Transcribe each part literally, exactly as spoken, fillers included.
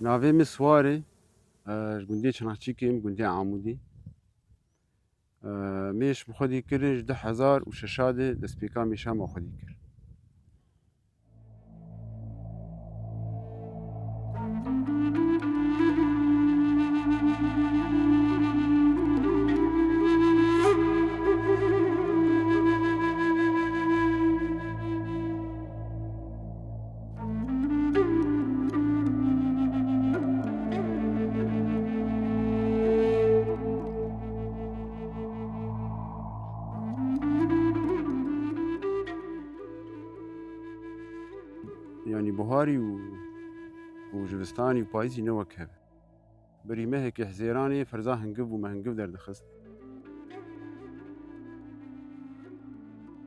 Navê min Siwar e, e, ji gundê Çanakçîkê yim, gundê Amûdê. E, mêş min xwedî kirin ji du hezar û şeş de destpêka mêşa me xwedî kir. Yanî buharî û, û jivistanî û payîzî ne wek hev e. Berî mehekê Hizêranê ferza hingiv bû, me hingiv derdixist.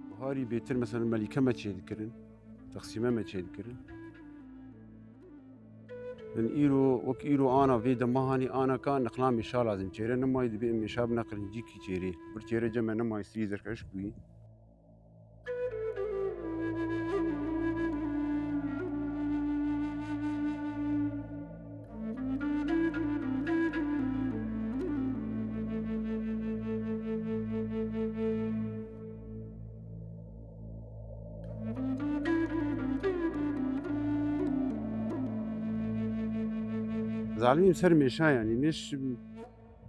Buharî bêtir, mesela, melîke me çêdikirin, texsîme me çêdikirin. Min îro, wek îro ana vê dema hanî ana ka niqla mêşa lazim. Çêre nimayî, dibê em mêşa bineqilin cîkî çêrê. Bir çêre cem me nimayî, strî zerkeş bûyî. Zalimî ser mêşa, yanî mêş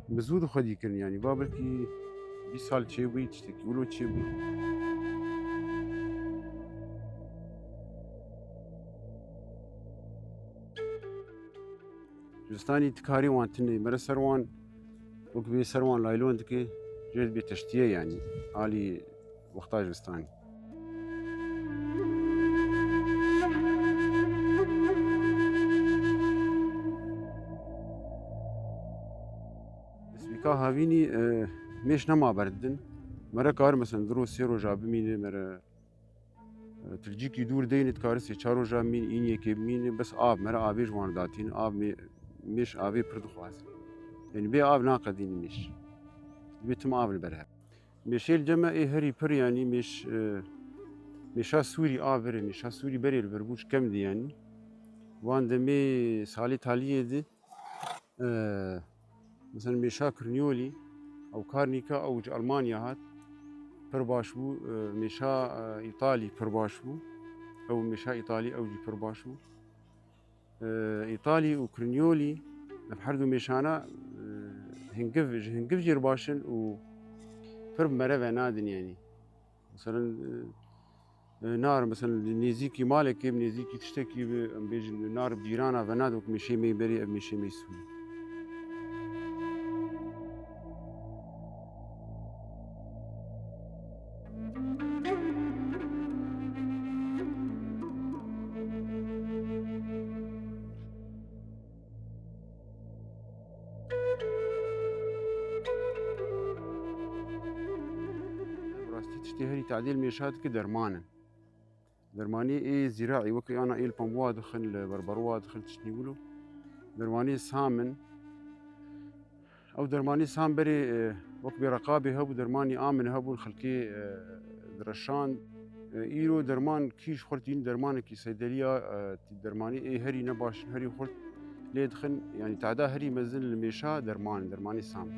bi zû dixwedî kirin, yanî va belkî bîst sal çêbûyî, tiştekî wilo çêbûyî. Jivistanî tikarî wan tune, mere ser wan wek bê ser wan laylon dike, jê dibê teştiye, yanî alî wexta jivistanî. Destpêka havînî, e, mêş nema berdidin. Mere kar, mesela, du roj, sê roja bimîne, mere, e, tilcîkî dûr deyne, dikare sê çar roja bimîne, îniyekê bimîne, bes av, mere avê ji wan datîne, av mê-, mêş avê pir dixwaze. Yanî bê av naqedîne mêş. Dibê tim av li ber hebe. Mêşê li cem me ê herî pir, yanî mêş, e, mêşa Sûrî a vir e, mêşa Sûrî berê li vir bû, ji kem dî yanî. Wan demê salê taliyê di, e, mesela mêşa Kirniyolî, ew Karnîka, ew ji Almanya hat, pir baş bû, e, mêşa, e, Îtalî pir baş bû, ew mêşa Îtalî, ew jî pir baş bû. E, Îtalî û Kirniyolî, ev her du mêşana, e, hingiv, ji hingiv jî baş in û pir bi mere venadin, yanî. Meselen, e, e, nar, meselen, nêzîkî malekê bi, nêzîkî tiştekî bi, em bêjin, nar bi cîrana venadin, wek mêşê me yê berê, ev mêşê me yê Sûrî. Bi rastî tiştê herî tadê li mêşa dike derman in. Dermanê ê zîraî, wekî ana ê li pambuwa dixin, li berberowa dixin, tiştî wilo. Dermanê sam in. Ew dermanê sam berê, e, wek bê reqabê hebû, dermanî amin hebûn, xelkê, e, direşand. E, îro derman kî ji xurt tîn dermanekî seydeliya, e, dermanî ê herî nebaş in, herî xurt lê dixin, yanî tada herî mezin li mêşa derman, dermanê sam.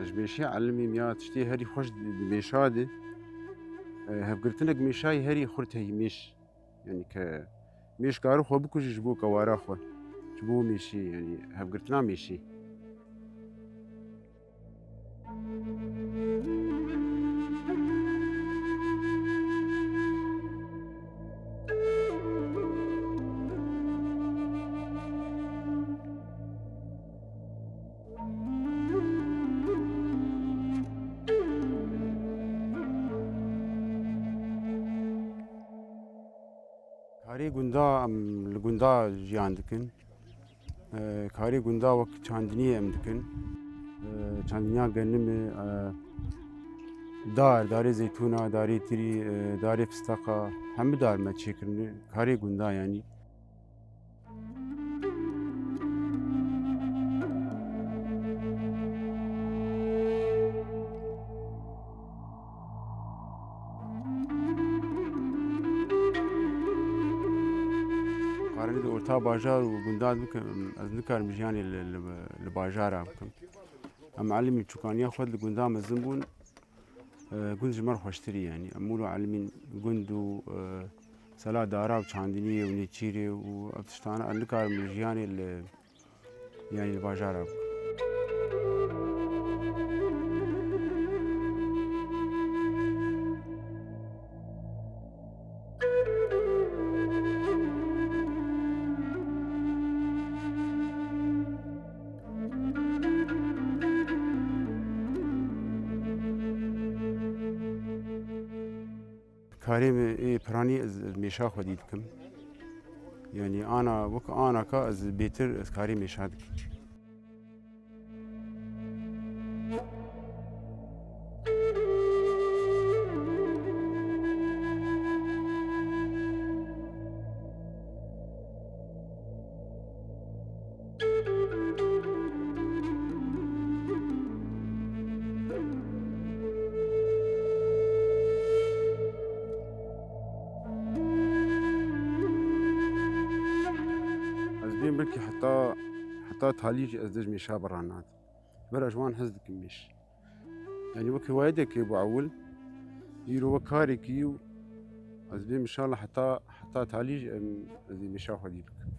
Ez ji mêşê elimîm ya tiştê herî xweş di, di mêşa de. E, hevgirtinek mêşayî herî xurt heyî mêş. Yanî ke mêş kare xwe bikuje ji bo kewara xwe. Ji bo mêşê, yanî hevgirtina mêşê. Karê gunda, em li gunda jiyan dikin. Ee, karê gunda wek çandiniyê em dikin. Ee, çandiniya genimê, e, Dar, darê zeytûna, darê tirî, e, darê fisteqa, hemû dar me çêkirine, karê gunda yanî. Karinî di orta bajar û gundan bikim, ez nikarim jiyanê li, li, li bajara bikim. Em elimî çûkaniya xwe li gundan mezin bûn. E, gund ji me re xweştirî, yanî. Em wilo elimîn gund û, e, sela dara û çandiniyê û nêçîrê û ev tiştane, em nikarin bi jiyanê li, yanî li bajara bikin. Karê min ê piranî ez mêşa xwedî dikim. Yanî ana, wek anaka ez bêtir ez karê mêşa dikim. Ez bêm belkî heta, heta talî jî ez dij mêşa bira nadim. Ji ber ez ji wan hez dikim mêş. Yanî wekî wayedekê bû ewil, îro wek karekî û ez bêm inşallah heta, heta talî jî em, ez ê mêşa xwedî bikim.